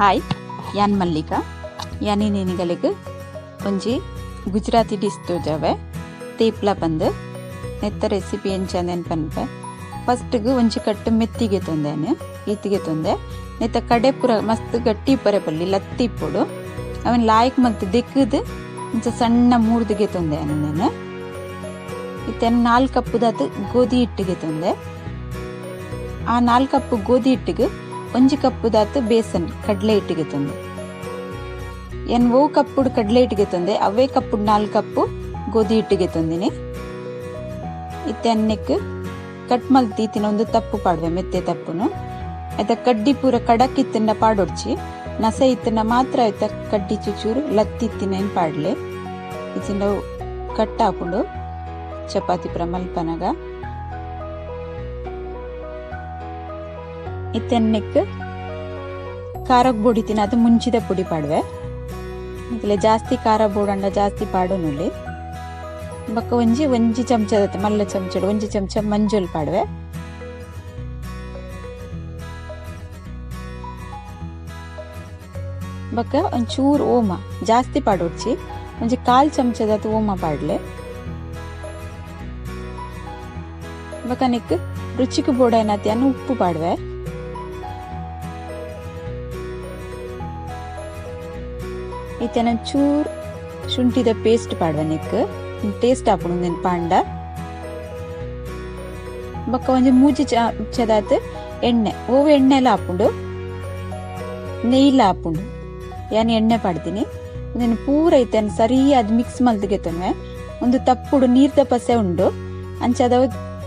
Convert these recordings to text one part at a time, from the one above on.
Hi, ಯಾನ್ ಮಲ್ಲಿಕಾ. ಯಾನಿ ನಿನಿಗಲಿಗ್ ಒಂಜಿ Gujarati dish ತೋಜಾವೆ, ತೇಪ್ಲ ಪಂದ್. ನೆತ್ತ ರೆಸಿಪಿ ಎಂಚ ಪನ್ಪೆ. ಫಸ್ಟ್ಗ್ ಒಂಜಿ ಕಟ್ಟು ಮೆತ್ತಿಗೆ ತೊಂದೇನೆ, ಈತಿಗೆ ತೊಂದೆ. ನೆತ್ತ ಕಡೆ ಪೂರ ಮಸ್ತ್ ಗಟ್ಟಿ ಇಪ್ಪರೆ ಪಲ್ಲಿ, ಲತ್ತಿ ಇಪ್ಪೊಡು. ಅವನ್ ಲಾಯ್ಕ್ ಮಲ್ತ್ ದೆಕ್ಕದ್ ಇಂಚ ಸಣ್ಣ ಮೂರ್ದಿಗೆ ತೊಂದೆ ನಾನು. ಇತ್ತೆ 4 ಕಪ್ಪುದಾತ್ ಗೋಧಿ ಹಿಟ್ಟಿಗೆ ತೊಂದೆ. ಆ 4 ಕಪ್ಪು ಗೋಧಿ ಹಿಟ್ಟಿಗೆ 1 ಕಪ್ಪುದಾತ್ ಬೇಸನ್ ಕಡಲೆ ಹಿಟ್ಟಿಗೆ ತೊಂದೆ. ಎನ್ ಓ ಕಪ್ಪುಡು ಕಡಲೆ ಹಿಟ್ಟಿಗೆ ತೊಂದೆ, ಅವೇ ಕಪ್ಪುಡು 4 ಕಪ್ಪು ಗೋಧಿ ಹಿಟ್ಟಿಗೆ ತೊಂದಿನಿ. ಇತ್ತೆ ಅನ್ನಕ್ಕೆ ಕಟ್ ಮಲ್ತಿ ಒಂದು ತಪ್ಪು ಪಾಡುವೆ, ಮೆತ್ತೆ ತಪ್ಪುನು. ಆಯ್ತ ಕಡ್ಡಿ ಪೂರ ಕಡಕ್ ಇತ್ತನ್ನ ಪಾಡೊಡ್ಚಿ, ನಸೆ ಇತ್ತನ್ನ ಮಾತ್ರ ಆಯ್ತ ಕಡ್ಡಿ ಚುಚೂರು ಲತ್ತಿ ಇತ್ತಿನ ಪಾಡ್ಲೆ. ಇತ್ತಿನ ಕಟ್ ಹಾಕೊಂಡು ಚಪಾತಿ ಪೂರ ಮಲ್ಪನಗ. ಇತ್ತೆ ಅನ್ನಕ್ಕೆ ಖಾರಕ್ಕೆ ಬೊಡಿತೀನಿ, ಅದು ಮುಂಚಿದ ಪುಡಿ ಪಾಡುವೆ. ಇತ್ತಲೆ ಜಾಸ್ತಿ ಖಾರ ಬೋಡಂಡ ಜಾಸ್ತಿ ಪಾಡುನುಲಿ. ಬೊಕ್ಕ ಒಂಜಿ ಒಂಜಿ ಚಮಚ ಮಲ್ಲ ಚಮಚ ಒಂಜಿ ಚಮಚ ಮಂಜೊಲ್ ಪಾಡುವೆ. ಬೊಕ್ಕ ಒಂಚೂರು ಓಮ ಜಾಸ್ತಿ ಪಾಡೊಡ್ಚಿ, ಒಂಜಿ 1/4 ಚಮಚದ ಓಮ ಪಾಡ್ಲೆ. ಬೊಕ್ಕ ನೆಕ್ ರುಚಿಗೆ ಬೋಡೈನತಿಯನ್ನು ಉಪ್ಪು ಪಾಡುವೆ. ಇತ್ತನ ಚೂರ್ ಶುಂಠಿದ ಪೇಸ್ಟ್ ಪಾಡುವೆ, ನೆಕ್ ಟೇಸ್ಟ್ ಆಪುಂಡು ನೆನ್ ಪಾಂಡ. ಬೊಕ್ಕ ಒಂಜಿ 3 ಚಮಚದಾತ್ ಎಣ್ಣೆ, ಓವು ಎಣ್ಣೆಲ ಆಪುಂಡು, ನೆಯ್ಲ ಆಪುಂಡು. ಯಾನ್ ಎಣ್ಣೆ ಪಾಡ್ತೀನಿ. ಉಂದೆನ್ ಪೂರ ಇತ್ತೇನ್ ಸರಿಯಾದ್ ಮಿಕ್ಸ್ ಮಲ್ತ್ಗೆತೊನ್ವೆ. ಒಂದು ತಪ್ಪುಡು ನೀರ್ದ ಪಸೆ ಉಂಡು, ಅಂಚಾದ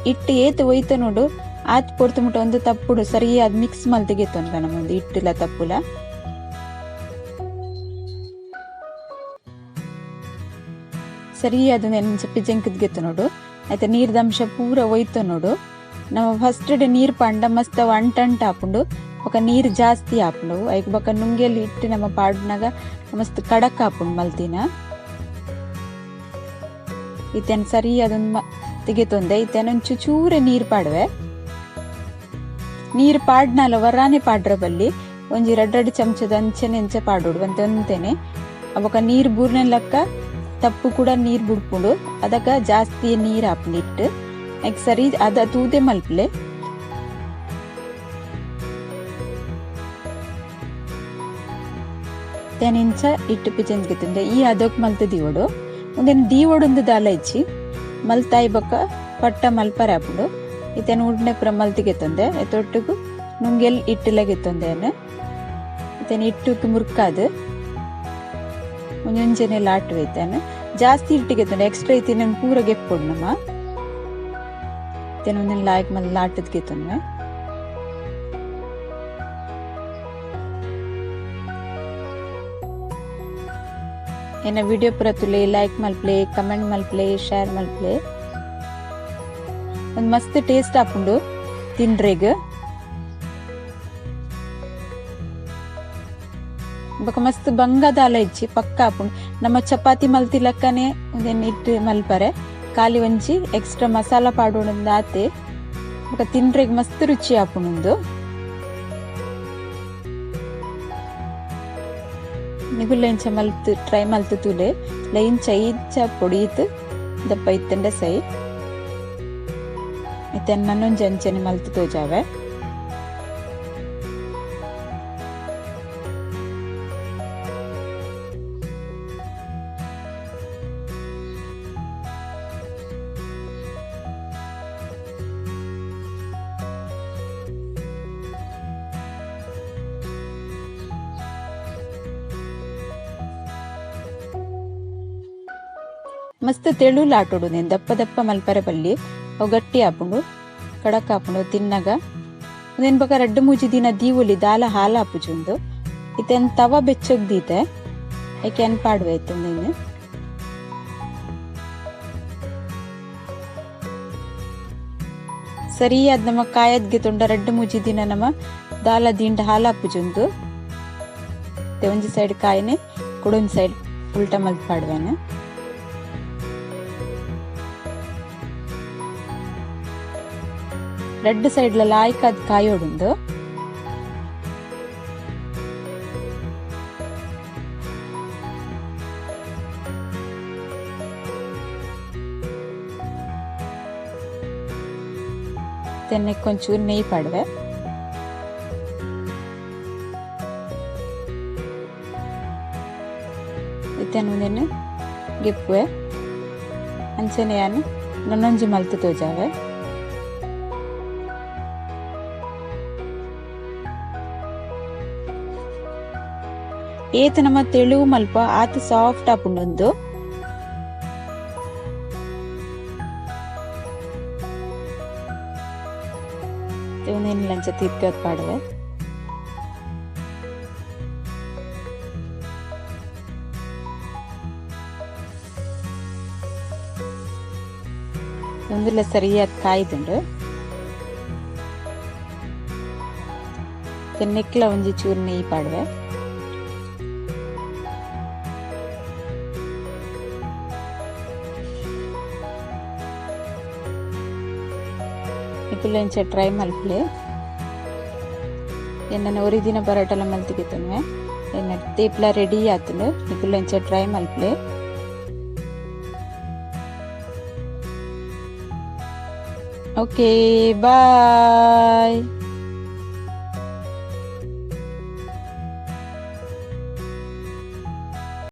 ಹಿಟ್ಟು ಏತ್ ಒಯ್ತ ನೋಡು ಆತ್ ಪೊರ್ತು ಮುಟ್ಟ ಒಂದು ತಪ್ಪುಡು ಸರಿಯಾದ್ ಮಿಕ್ಸ್ ಮಲ್ತ್ಗೆತೊನ್ವೆ ನಮ್ಮ ಒಂದು ಹಿಟ್ಟುಲ ತಪ್ಪುಲ. ಸರಿಯಾದ ಇಂಚ ಪಿಜಂಕದ್ಗೆತ್ತು ನೋಡು, ಆಯ್ತಾ ನೀರ್ದ ಅಂಶ ಪೂರ ಒಯ್ತ ನೋಡು. ನಮ್ಮ ಫಸ್ಟ್ ಡೇ ನೀರ್ ಪಾಂಡ ಮಸ್ತ್ ಅವು ಅಂಟಂಟ್ ಆಪುಂಡು, ಬೊಕ ನೀರ್ ಜಾಸ್ತಿ ಆಪುಂಡು. ಐಕ್ ಬೊಕ ನುಂಗೆಲ್ ಇಟ್ಟು ನಮ್ಮ ಪಾಡ್ನಾಗ ಮಸ್ತ್ ಕಡಕ್ ಆಪುಂಡು ಮಲ್ತಿನ. ಇತ್ತೇನ್ ಸರಿ ಅದೊಂದು ತೆಗೆತೊಂದೆ. ಇತ್ತೇನ ಒಂಚೂರು ಚೂರೆ ನೀರ್ ಪಾಡುವೆ. ನೀರ್ ಪಾಡ್ನಾಲ ವರಾನೆ ಪಾಡ್ರ ಬಲ್ಲಿ ಒಂಜಿ ರಡ್ಡ್ ರಡ್ಡ್ ಚಮಚದ ಅಂಚನೆ ಅಂಚೆ ಪಾಡೋಡು ಅಂತ ಅಂತೇನೆ. ಅವಾಗ ನೀರ್ ಬೂರ್ನೆ ಲಕ್ಕ ತಪ್ಪು ಕೂಡ ನೀರ್ ಬುಡ್ಪುಂಡು, ಅದಕ್ಕ ಜಾಸ್ತಿ ನೀರ್ ಆಪುಂಡು ಇಟ್ಟು. ಐಕ್ ಸರಿ ಅದ ತೂದೆ ಮಲ್ಪಲೆ. ಇಂಚ ಇಟ್ಟು ಪಿಜಂದ್ಗೆತ್ತುಂದೆ ಈ ಅದಕ್ ಮಲ್ತ ದೀವೊಡು. ಉಂದೆನ್ ದೀವೊಡುಂದು ದಾಲ ಇಜ್ಜಿ, ಮಲ್ತಾಯಿ ಬೊಕ್ಕ ಪಟ್ಟ ಮಲ್ಪರೆ ಆಪುಂಡು. ಇತ್ತೇನ್ ಉಂಡೆ ಪೂರ ಮಲ್ತಿಗೆತ್ತೊಂದೆ ತೊಟ್ಟುಗು ನುಂಗೆಲ್ ಇಟ್ಟುಲಗೆತ್ತೊಂದೆ. ಇತ್ತೇನ್ ಇಟ್ಟುಕ್ ಮುರ್ಕಾದು ಒಂಜೊಂಜನೆ ಲಾಟು ಐತಾನೆ ಜಾಸ್ತಿ ಇಟ್ಟಿಗೆ ಎಕ್ಸ್ಟ್ರಾ ಐತಿ ಪೂರ ಗೆಪ್ಪೊಡು ನಮ್ಮ. ಇತ್ತೇನ್ ಒಂದೊಂದು ಲಾಯ್ಕ್ ಮಲ್ ಲಾಟದ್ಗೆತ್ತೊಂದೆ. ಎನ್ನ ವಿಡಿಯೋ ಪೂರ ತುಲೆ ಲೈಕ್ ಮಲ್ಪ್ಲೆ, ಕಮೆಂಟ್ ಮಲ್ಪ್ಲೆ, ಶೇರ್ ಮಲ್ಪ್ಲೆ. ಒಂದ್ ಮಸ್ತ್ ಟೇಸ್ಟ್ ಆಪುಂಡು ತಿಂಡ್ರೆಗ್. ಬೊಕ ಮಸ್ತ್ ಬಂಗದಾಲ ಇಜ್ಜಿ ಪಕ್ಕ ಆಪುಂಡು. ನಮ್ಮ ಚಪಾತಿ ಮಲ್ತಿಲಕ್ಕನೆ ಉಂದೆನ್ ಇಟ್ಟು ಮಲ್ಪರೆ, ಖಾಲಿ ಒಂಜಿ ಎಕ್ಸ್ಟ್ರಾ ಮಸಾಲ ಪಾಡೋಣಂದು ಆತೆ. ಬೊಕ ತಿಂಡ್ರೆಗ್ ಮಸ್ತ್ ರುಚಿ ಆಪುಂಡು. ನಿಗುಲ್ಲ ಇಂಚ ಮಲ್ತ್ ಟ್ರೈ ಮಲ್ತ್ ತೂಲೆ. ಇಂಚ ಇಂಚ ಪೊಡಿ ಇತ್ತು ದಪ್ಪ ಇತ್ತಂಡ ಸೈ. ಇತ್ತೆ ನನ್ನೊಂಜಿ ಅಂಚನೆ ಮಲ್ತ್ ತೋಜಾವೆ. ಮಸ್ತ್ ತೆಳು ಲಾಟೊಡು ದಪ್ಪ ದಪ್ಪ ಮಲ್ಪರೆ ಬಲ್ಲಿ, ಅವು ಗಟ್ಟಿ ಆಪುಂಡು, ಕಡಕ್ ಆಪುಂಡು ತಿನ್ನಗ. ಉಂದೆನ್ ಬೊಕ 2-3 ದಿನ ದೀವೊಲಿ ದಾಲ ಹಾಲು ಆಪುಜಿ ಉಂದು. ಇತ್ತೆನ್ ತವ ಬೆಚ್ಚಗ್ ದೀತೆ, ಐಕೆ ಅನ್ ಪಾಡುವೆ ಇತ್ತೆ ಉಂದೆನ್. ಸರಿಯಾದ ನಮ್ಮ ಕಾಯದ್ಗೆ ತೊಂಡ 2-3 ದಿನ ನಮ್ಮ ದಾಲ ದಿಂಡ ಹಾಲು ಆಪುಜಿ ಉಂದು. ಇತ್ತೆ ಒಂಜಿ ಸೈಡ್ ಕಾಯಿನೆ ಕುಡೊಂಜಿ ಸೈಡ್ ಉಲ್ಟಾ ಮಲ್ತ್ ಪಾಡುವೆನು. ರಡ್ಡ್ ಸೈಡ್ ಲ ಲಾಯ್ಕ್ ಅದ್ ಕಾಯೋಡುಂದು. ತೆನ್ನೆ ಒಂಚೂರು ನೆಯ್ಯಿ ಪಾಡುವೆ. ಇತ್ತೆ ಉಂದೆನ್ ಗೆಪ್ಪುವೆ. ಅಂಚನೆ ಯಾನ್ ನನೊಂಜಿ ಮಲ್ತ್ ತೋಜಾವೆ. ಏತ್ ನಮ ತೆಳು ಮಲ್ಪ ಆತ್ ಸಾಫ್ಟ್ ಆಪುಂಡು. ಉಂದೆನ್ ಲಂಚ ತಿರ್ಗದ್ ಪಾಡುವೆ. ಉಂದುಲ ಸರಿಯಾದ ಕಾಯ್ದುಂಡು. ನೆಕ್ಲ ಒಂಜಿ ಚೂರು ನೆಯ್ಯಿ ಪಾಡುವೆ. ನಿಕುಲು ಇಂಚ ಟ್ರೈ ಮಲ್ಪುಲೆ. ಎನ್ನನ ಒರಿ ದಿನ ಪರೋಟಲ ಮಲ್ತಿಗೆ ತುನ್ವೆ. ಎನ್ನ ತೇಪ್ಲ ರೆಡಿ ಆತುಂಡು. ನಿಕುಲು ಇಂಚ ಟ್ರೈ ಮಲ್ಪುಲೆ. Okay, bye.